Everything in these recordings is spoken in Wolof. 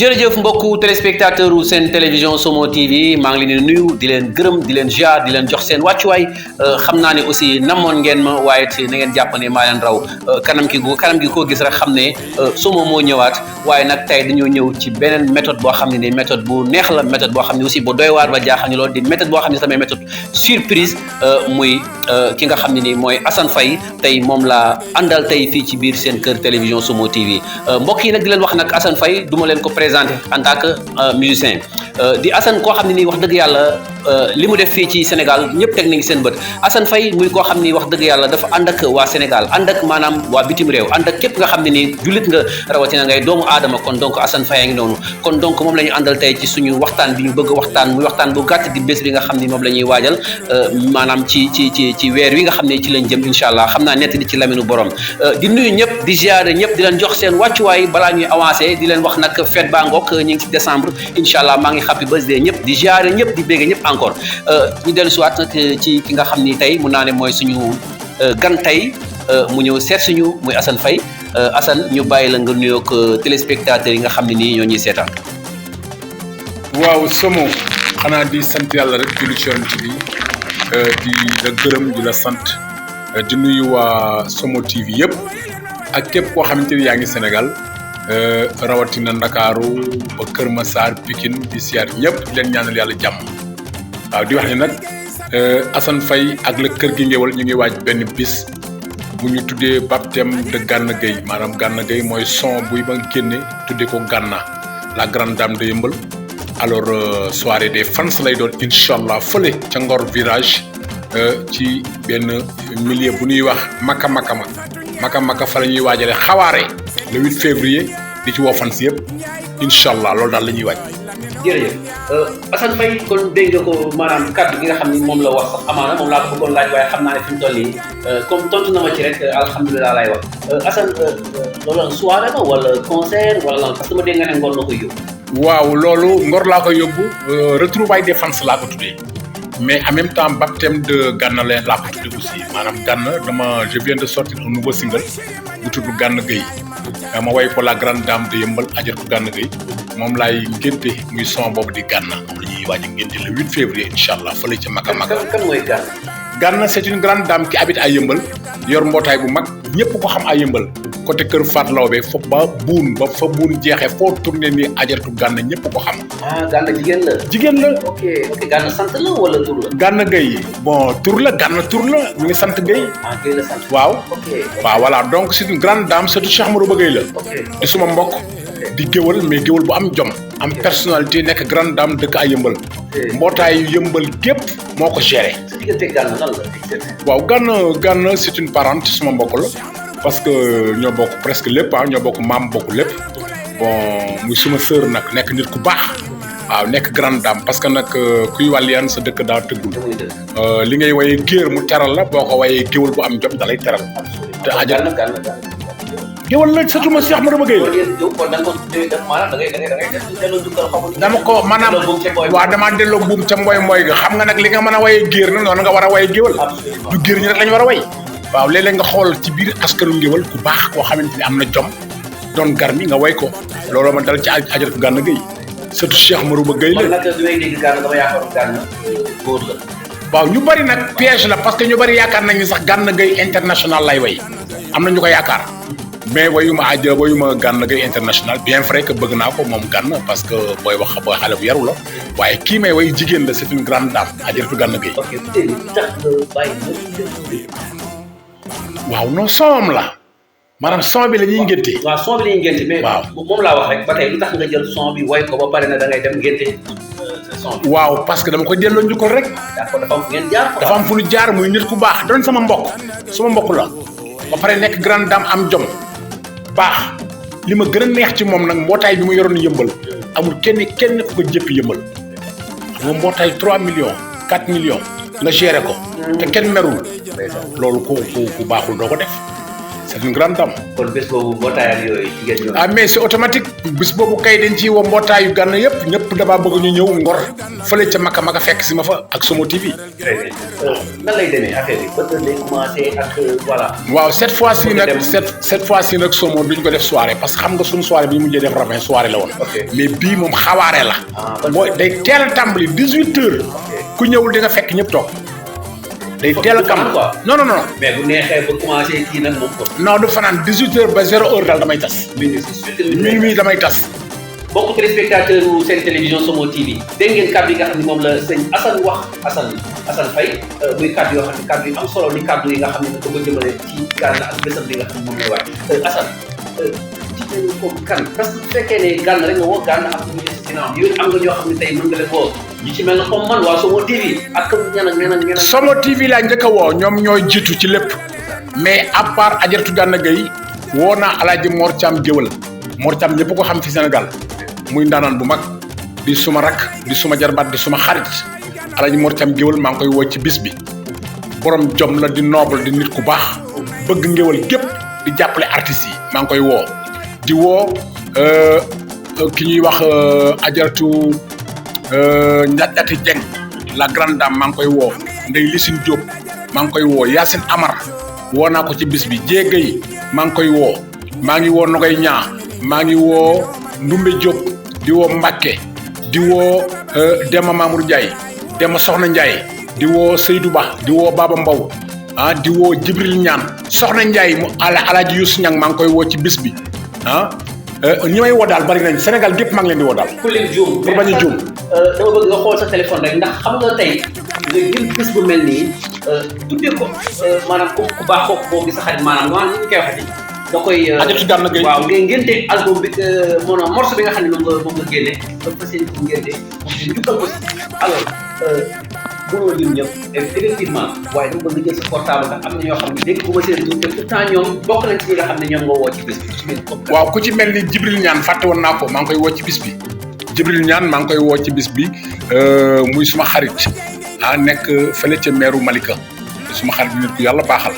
jërëjëf mbokku téléspectateur u seen télévision Somo TV maa ngi leen di nuyu di leen gërëm di leen ziar di leen jox seen wàccuwaay xam naa ne aussi namoon ngeen ma waaye it na ngeen jàpp ne maa leen raw kanam gi koo gis rek xam ne Somo moo ñëwaat waaye nag tey dañoo ñëw ci beneen méthode boo xam ne ni méthode bu neex la méthode boo xam ne aussi bu doy waar ba jaaxal ñu lool di méthode boo xam ne tamit méthode surprise muy ki nga xam ne ni mooy Assane Faye tey moom laa àndal tey fii ci biir seen kër télévision Somo TV mbokk yi nag di leen wax nag Assane Faye du ma leen ko présenté en tant que musicien di Assane koo xam ne nii wax dëgg yàlla li mu def fii ci Sénégal ñëpp teg nañu seen bët Assane Faye muy koo xam ni wax dëgg yàlla dafa ànd ak waa Sénégal ànd ak maanaam waa bitim réew ànd ak képp nga xam ne nii jullit nga rawatina ngay doomu aadama kon donc Assane Faye a ngi noonu kon donc moom la ñu àndal tey ci suñu waxtaan bi ñu bëgg waxtaan muy waxtaan bu gàtt di bés bi nga xam ni moom la ñuy waajal maanaam ci weer wi nga xam ne ci lañ jëm incha allah xam naa nett di ci laminu borom di nuyu ñëpp di ziare ñëpp di leen jox seen wàccuwaay balaa ñuy avancé di leen wax nag fête baa ngoog ñu ngi ci décembre incha allah maa ngi happy birthday ñëpp di ziare ñëpp di bégge ñëpp encore ñu dellu siwaat nag ci ki nga xam ni tey mun naa ne mooy suñu gan tey mu ñëw seet suñu muy Assane Faye Assane ñu bàyyi la nga nuyoog téléspectateurs yi nga xam ne nii ñoo ñuy seetaan. waaw Somo xanaa di sant yàlla rek julli ci Yonent bi di la gërëm di la sant di nuyu waa Somo TV yëpp ak képp koo xamante ni yaa ngi Sénégal rawatina Ndakaaru ba Kër Massar Pikine di siyaar ñëpp di leen ñaanal yàlla jàmm waaw di wax ni nag Assane Faye ak la kër gi ngéwal ñu ngi waaj benn bis bu ñu tuddee baptême de Gana Gueye maanaam Gana Gueye mooy son buy ba génne tuddee ko Gana la grande dame de Yeumbeul alors soirée des fans lay doon incha allah fële ca Ngor virage ci benn milieu bu ñuy wax Maka fa la ñuy waajale xawaare le 8 février di ci woo fans yëpp incha allah loolu daal la ñuy waaj. jërëjëf Assane Faye kon dégg nga ko maanaam kàddu gi nga xam ni moom la wax sax amaana moom laa ko bëggoon laaj waaye xam naa ne fi mu toll nii comme tontu na ma ci rek alhamdulilah laay wax Assane loolu soirée la wala concert wala lan parce que ma dégg nga ne Ngor la koy yóbbu. waaw loolu Ngor laa koy yóbbu retrouvailles des fans laa ko tuddee mais en même temps baptême de Gana laa ko tuddee aussi maanaam Gana je viens de sortir un nouveau single bu tudd Gana Gueye ma way ko la grande dame de Yeumbeul Adjaratou Gana Gueye moom laay ngénte muy son boobu di Gana moom la ñuy waaj a ngénte le 8 février incha allah fële ca Maka. kan mooy Gana. Gana c'est une grande dame qui habite à Yeumbeul yor mbootaay bu mag ñëpp ko xam à Yeumbeul côté kër Fat Lawbe foofu ba fa buun jeexee foo tourné nii Adjaratou Gana ñëpp ko xam. Gana jigéen la. jigéen la. ok Gana sant la wala tur la. Gana Gueye bon tur la Gana tur la ñu ngi sant Gueye. Gueye la sant. waaw. ok waaw voilà donc c'est une grande dame surtout Cheikh Marouba Gueye la. di suma mbokk. di géwal mais géwal bu am jom. am personnalité nekk grande dame dëkk ay Yeumbeul. mbootaayu Yeumbeul gépp moo ko géré. sa diggante Gana lan la. waaw Gana c'est une parente suma mbokk la. parce que ñoo bokk presque lépp ñoo bokk maam bokk lépp bon muy suma sœur nag nekk nit ku baax waaw nekk grande dame parce que nag kuy wàlliyaan sa dëkk daa tëggul li ngay wayee géer mu teral la boo ko wayee géwal bu am jom da lay teral te ajal géwal la surtout ma Cheikh Marouba Gueye la dama ko maanaam waaw damaa delloo buum ca mboy ga xam nga nag li nga mën a wayee géer na noonu nga war a wayee géwal du géer ñi rek lañu war a way waaw léeg-léeg nga xool ci biir askanu ngéwal ku baax koo xamante ni am na jom doon garmi nga way ko looloo ma dal ci Adjaratou Gana Gueye surtout Cheikh Marouba Gueye la. man nag bi may dégg Gana dama yaakaar Gana góor la. waaw ñu bari nag piège la parce que ñu bari yaakaar nañ ni sax Gana Gueye international lay way am na ñu ko yaakaar mais wayuma Gana Gueye international bien vrai que bëgg naa ko moom Gana parce que booy xale bu yaru la waaye kii may way jigéen la c'est une grande dame Adjaratou Gana Gueye. ok waaw non son la maanaam son bi la ñuy ngénte. waaw son bi la ñuy ngénte mais. waaw moom laa wax rek ba tey lu tax nga jël son bi woy ko ba pare na da ngay dem ngénte son bi. waaw parce que dama ko delloo njukkal rek. d'accord dafa am fu ngeen jaar. dafa am fu ñu jaar muy nit ku baax doon sama mbokk la ba pare nekk grande dame am jom baax li ma gën a neex ci moom nag mbootaay bi mu yoroon Yeumbeul amul kenn ku ko jëppi Yeumbeul xam nga mbootaay 3 millions 4 millions nga géré ko. te kenn merul. loolu ku baaxul doo ko def c'est une grande dame. kon bés boobu mbootaayam yooyu jigéen ñoom. ah mais c'est automatique bis boobu kay dañ ciy woo mbootaayu Gana yëpp ñëpp damaa bëgg ñu ñëw Ngor fële ca Maka fekk si ma fa ak Somo TV. très bien nan lay demee affaire bi ba lay commencé ak voilà. waaw cette fois ci nag Somo duñ ko def soirée parce que xam nga suñu soirée bi ñu mujjee def ravin soirée la woon. mais bii moom xawaare la. booy day teel a tàmbali 18h. ku ñëwul di nga fekk ñëpp toog. day teel a kam non. mais bu neexee ba commencé kii nag moom ko. non du fanaan 18h ba 0h daal damay tas. minuit damay tas. mbokku téléspectateur u seen télévision Somo TV dégg ngeen kàddu yi nga xam ne moom la sëñ Assane wax Assane Faye muy kàddu yoo xam ne kàddu yi am solo ni kàddu yi nga xam ne da ko jëmale ci Gana ak bésam bi nga xam ne moom lay waaj Assane jigéen ñi comme kan parce que bu fekkee ne Gana rek nga woo Gana ak ñu des ginnaaw yooyu am nga ñoo xam ne tey mën nga leen woo ñu ci mel na comme man waa Somo TV ak ñeneen Somo TV laa njëkk a woo ñoom ñooy jiitu ci lépp mais à part Ajaratu Gana Gueye woo naa Alaaji Mor Thiam Géwël Mor Thiam ñëpp ko xam fi Sénégal muy ndaanaan bu mag di suma rak di suma jarbaat di suma xarit Alaaji Mor Thiam Géwël maa ngi koy woo ci bis bi borom jom la di noble di nit ku baax bëgg ngéwël gépp di jàppale artistes yi maa ngi koy woo di woo ki ñuy wax Ajaratu Ndiathati Dieng la grande dame maa ngi koy woo Ndeye Lissine Diop maa ngi koy woo Yacine Amar woo naa ko ci bis bi Jéega yi maa ngi koy woo maa ngi woo Nogay Ñaa maa ngi woo Ndumbe Diop di woo Mbacke di woo Demba Mamour Ndiaye Demba Soxna Ndiaye di woo Seydou Ba di woo Baba Mbow di woo Jibril Ñaan Soxna Ndiaye mu Alaaji Youssou Niang maa ngi koy woo ci bis bi ñi may woo daal bari nañ Sénégal gépp maa ngi leen di woo daal. ku leen juum pour bañ a juum. dama bëgg nga xool sa téléphone rek ndax xam nga tey nga jël bis bu mel nii tuddee ko maanaam ku baax kooku boo gis sa xarit maanaam ñu koy waxati. da koy Ajaratu Gana Gueye waaw ngeen teg album bi morceau bi nga xam ne moom nga génne donc fas yéene ko ngeen moom jukkal ko si alors mënoo lim ñëpp effectivement waaye dama bëgg jël sa portable ndax am na ñoo xam ne dégg bu ma seen tur te pourtant ñoom bokk nañ ci ñi nga xam ne ñoom nga woo ci bis bi. waaw ku ci mel ni Jibril Ñaan fàtte woon naa ko maa ngi koy woo ci bis bi Jibril Ñaan maa ngi koy woo ci bis bi muy suma xarit nekk fële ca meeru Malika suma xarit nit ku yàlla baaxal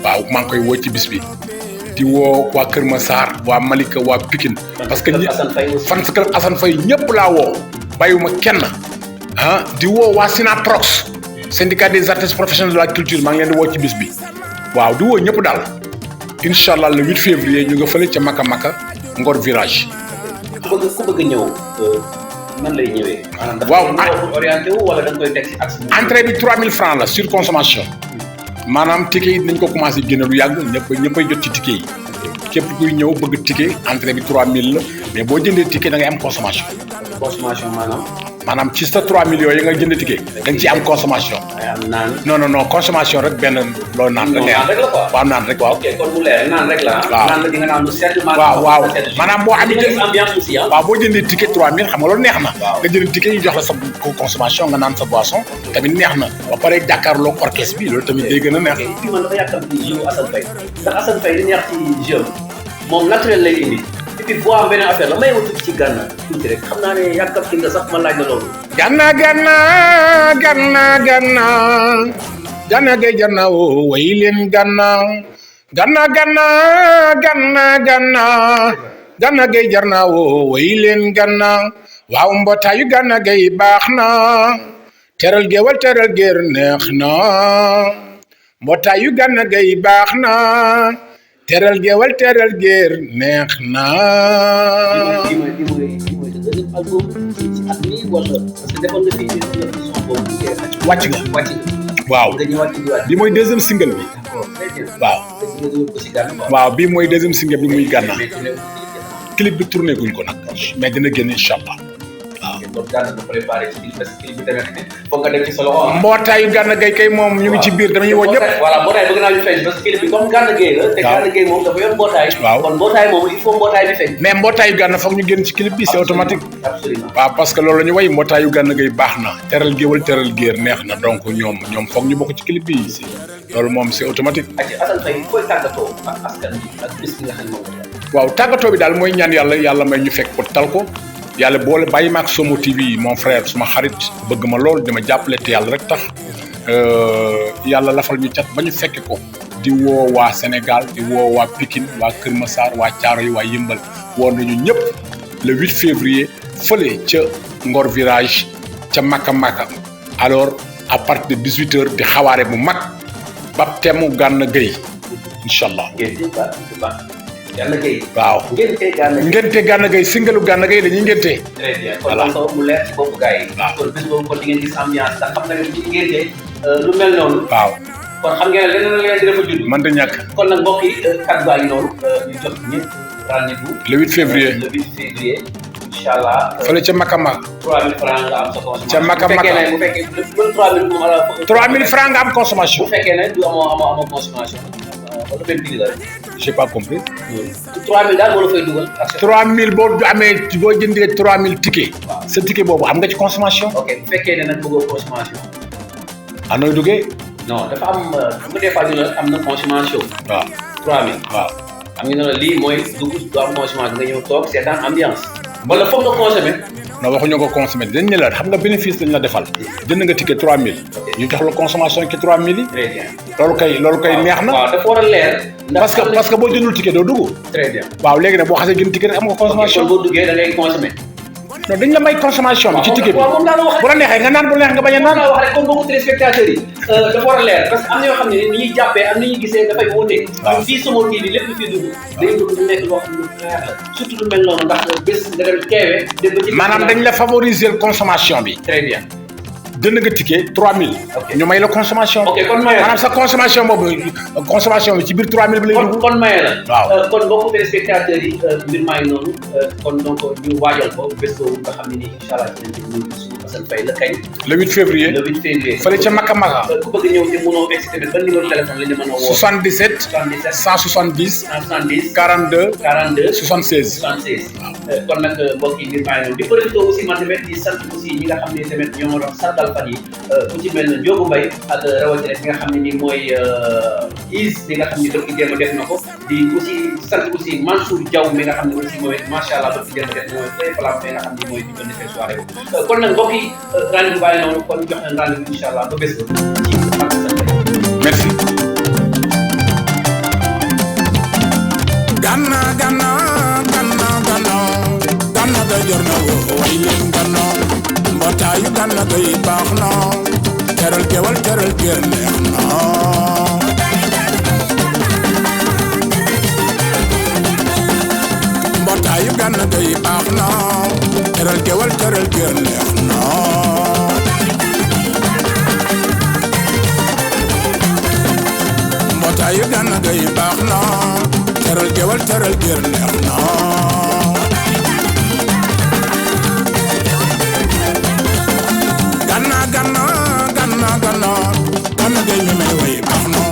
waaw maa ngi koy woo ci bis bi. di woo waa Kër Massar waa Malika waa Pikine parce que fan sa kër Assane Faye ñëpp laa woo bàyyiwuma kenn di woo waa Sinaprox syndicat des artistes professionnels de la culture maa ngi leen di woo ci bis bi waaw di woo ñëpp daal incha allah le 8 février ñu nga fële ca Maka Ngor village. ku bëgg ñëw nan lay ñëwee. waaw orienté wu wala da nga koy teg ci axe. entrée bi 3000 francs la sur consommation. maanaam ticket yi nañ ko commencé génne lu yàgg ñëppay jot ci ticket yi képp kuy ñëw bëgg ticket entrée bi 3000 la mais boo jëndee ticket da ngay am consommation. consommation maanaam ci sa 3 millions yi nga jënd ticket da nga ciy am consommation. non consommation rek benn loo naan la neex. waaw naan rek waaw. ok kon mu leer naan rek la. waaw naan la di nga naan lu sedd. waaw maanaam boo amee ambiance aussi waaw boo jëndee ticket 3000 xam nga loolu neex na. nga jënd ticket yi jox la sa consommation nga naan sa boisson tamit neex na ba pare jàkkaarloog orchestre bi loolu tamit day gën a neex. fii man dafa yàkkam ci jeu Assane Faye ndax Assane Faye li neex ci jeu moom naturel lay indi. et puis boo am beneen affaire la may wutu ci Gana tuuti rek xam naa ne yàkkam ci nga sax ma laaj la loolu. Gana Gueye Gana woo way leen Gana Gueye Gana woo way leen Gana waaw mbootaayu Gana Gueye baax na teral géwal teral géer neex na mbootaayu Gana Gueye baax na teral géwal teral géer neex na. wàcc nga waaw bi mooy deuxième single bi waaw bii mooy deuxième single bi muy Gana clip bi tourné guñ ko nag mais dina génn incha allah foog nga def ci sa loxo. mbootaayu Gana Gueye kay moom ñu ngi ci biir dama ñuy woo ñëpp. voilà mbootaay bëgg naa ñu feeñ parce que clip bi comme Gana Gueye la. te Gana Gueye moom dafa yor mbootaay. waaw kon mbootaay moom il faut mbootaay bi feeñ. mais mbootaayu Gana foog ñu génn ci clip bi c'est automatique. absolument waaw parce que loolu la ñu way mbootaayu Gana Gueye baax na teral géwal teral géer neex na donc ñoom foog ñu bokk ci clip bi loolu moom c'est automatique. ak Assane Faye koy tàggatoo ak askan bi ak bis bi nga xam ne moom waaw tàggatoo bi daal mooy ñaan yàlla may ñu fekk ko tal ko yàlla boole bàyyi ma ak Somo TV mon frère suma xarit bëgg ma lool dama jàppale te yàlla rek tax yàlla lafal ñu cat ba ñu fekke ko di woo waa Sénégal di woo waa Pikine waa Kër Massar waa Thiaroye waa Yëmbal woo nañu ñëpp le 8 février fële ca Ngor Virage ca Maka alors à partir de 18h di xawaare bu mag baptême Gana Gueye incha allah. Gana Gueye. waaw ngénte Gana Gueye singalu Gana Gueye la ñuy ngénte. très bien kon donc mu leer ci boppu gars yi. waaw kon bés boobu kon di ngeen gis ambiance ndax xam nga ne bu ñu ngénte lu mel noonu. waaw kon xam ngeen ne leneen la leen di dafa judd. mën ta ñàkk. kon nag mbokk yi kàddu baa ngi noonu ñu jox ñëpp rendez-vous. le 8 février le 8 février. incha allah. fële ca Maka. 3000 francs nga am sa consommation. ca Maka. bu fekkee ne 3000 francs nga am consommation. bu fekkee ne du amoo consommation. wala benn prix la rek. j'ai pas compris. 3000 daal moo la fay dugal. 3000 boo jëndee 3000 ticket. waaw sa ticket boobu am nga ci consommation. ok bu fekkee ne nag bëggoo consommation. nooy duggee. non dafa am bu des fois ñu ne am na consommation. waaw 3000. waaw xam nga ne lii mooy dugg du am consommation nga ñëw toog seetaan ambiance. wala foog nga consommé. non waxuñu ko consommé dañ ne la xam nga bénéfice lañ la defal. jënd nga ticket 3000. ñu jox la consommation ci 3000 yi. très bien loolu kay neex na. waaw dafa war a leer. parce que boo jëndul ticket doo dugg. très bien waaw léegi nag boo xasee jënd ticket rek am nga consommation. boo duggee da ngay consommé. non dañ la may consommation bi ci ticket bi. waaw moom laa la wax bu la neexee nga naan bu la neex nga bañ a naan. wax rek comme beaucoup téléspectateurs yi dafa war a leer parce que am na yoo xam ne ni ñuy jàppee am na ñuy gisee dafay wóote. waaw fii Somo TV lépp lu fiy dugg day dugg lu nekk loo xam ne lu leer la surtout lu mel noonu ndax bés nga dem teewee. dem ba ci maanaam dañ la favoriser consommation bi. très bien. jënd nga ticket 3000. ñu may la consommation. ok kon maye la maanaam sa consommation boobu consommation bi ci biir 3000 bi lay dugg. kon maye la. waaw kon mbokku téléspectateurs yi mbir maa ngi noonu kon donc ñu waajal ko bés boobu nga xam ne nii incha allah dinañ ci nuyu suñu Assane Faye la kañ. le 8 février. le 8 février. fële ca Maka. ku bëgg ñëw te mënoo egsi tamit ban numéro téléphone la ñu mën a woo. 77. 170. 42. 76. kon nag mbokk yi mbir maa ngi noonu di profité aussi man tamit di sant aussi ñi nga xam ne tamit ñoo ma doon sargal fan yi ku ci mel ne Ndiogu Mbaye ak rawatina ki nga xam ne nii mooy Is mi nga xam ne dëkk démb def na ko di aussi sant aussi Mansour Diaw mi nga xam ne aussi mooy macha allah dëkk démb def mooy très plan mi nga xam ne mooy di ko defee soirée kon nag mbokk yi rendez-vous bàyyi noonu kon jox leen rendez-vous incha allah ba bés ba ci merci. Gana Gueye jor na wo way leen Gana mbootaayu Gana Gueye baax na teral gewal teral géer neex na mbootaayu Gana Gueye baax na teral gewal teral géer neex na mbootaayu Gana Gueye baax na teral gewal teral géer neex na Gana Gueye mi may way baax na